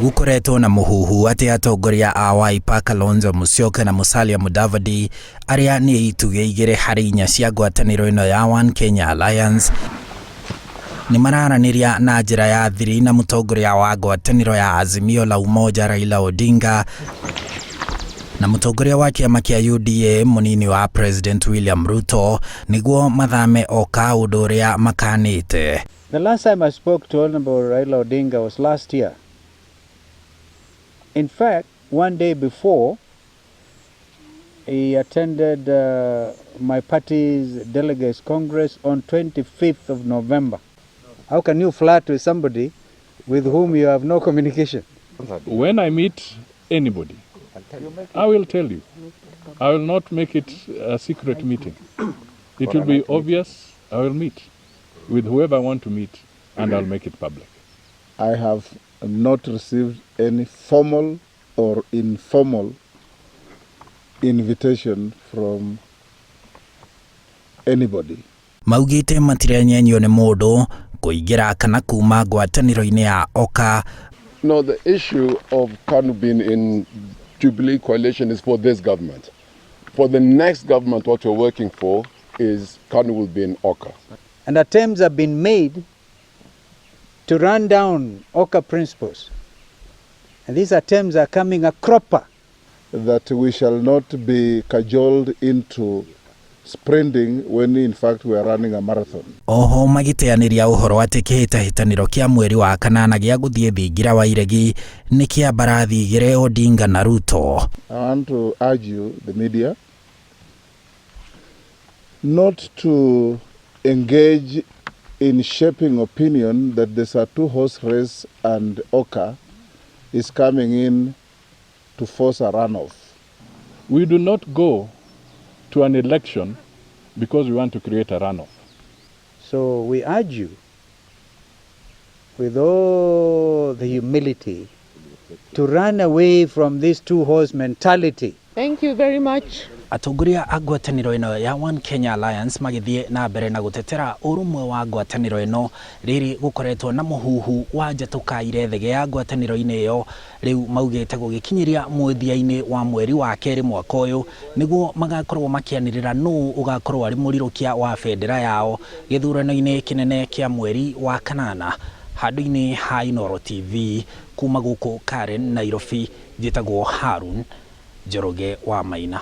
Gũkoretwo na mũhuhu atĩ atongoria a Wiper Kalonzo Musyoka na Musalia Mudavadi arĩa nĩ itugĩ igĩrĩ harĩ inya cia ngwatanĩro ĩno ya One Kenya Alliance nĩ mararanĩria na njĩra ya thiri na mũtongoria wa ngwatanĩro ya Azimio la Umoja Raila Odinga na mũtongoria wa kĩama kĩa UDA mũnini wa President William Ruto nĩguo mathame oka ũndũ ũrĩa makanĩte. The last time I spoke to Honorable Raila Odinga was last year. In fact, one day before, he attended my party's delegates congress on 25th of November. How can you flirt with somebody with whom you have no communication? When I meet anybody, I will tell you. I will not make it a secret meeting. It will be obvious. I will meet with whoever I want to meet, and I'll make it public. I have not received any formal or informal invitation from anybody. Maugĩte matirenyenyio nĩ mũndũ kũingĩra kana kuma ngwatanĩro-inĩ ya Oka. No, the issue of KANU being in Jubilee coalition is for this government. For the next government, what we're working for is KANU will be in Oka. And attempts have been made to run down Oka principles. And these attempts are coming a cropper. That we shall not be cajoled into sprinting when in fact we are running a marathon. Oho magĩteanĩria ũhoro atĩ kĩhĩtahĩtanĩro kĩa mweri wa kanana gĩa gũthiĩ thingira wa iregi nĩ kĩa mbarathi igĩrĩ Odinga na Ruto. I want to urge you, the media, not to engage in shaping opinion that there's a two-horse race and Oka is coming in to force a runoff. We do not go to an election because we want to create a runoff. So we urge you, with all the humility, to run away from this two-horse mentality. Thank you very much. Atongoria a ngwatanĩro ĩno ya One Kenya Alliance magĩthiĩ na mbere na gũtetera ũrũmwe wa ngwatanĩro ĩno rĩrĩ gũkoretwo na mũhuhu wa njatũka irethegea ngwatanĩro-inĩ ĩyo. Rĩu maugĩte gũgĩkinyĩria mũthia-inĩ wa mweri wa kerĩ mwaka ũyũ nĩguo magakorwo makĩanĩrĩra nũ ũgakorwo arĩ mũrirũkia wa bendera yao gĩthurano-inĩ kĩnene kĩa mweri wa kanana. Handũ-inĩ ha Inooro TV kuma gũkũ Karen, Nairobi, njĩtagwo Harun Njoroge wa Maina.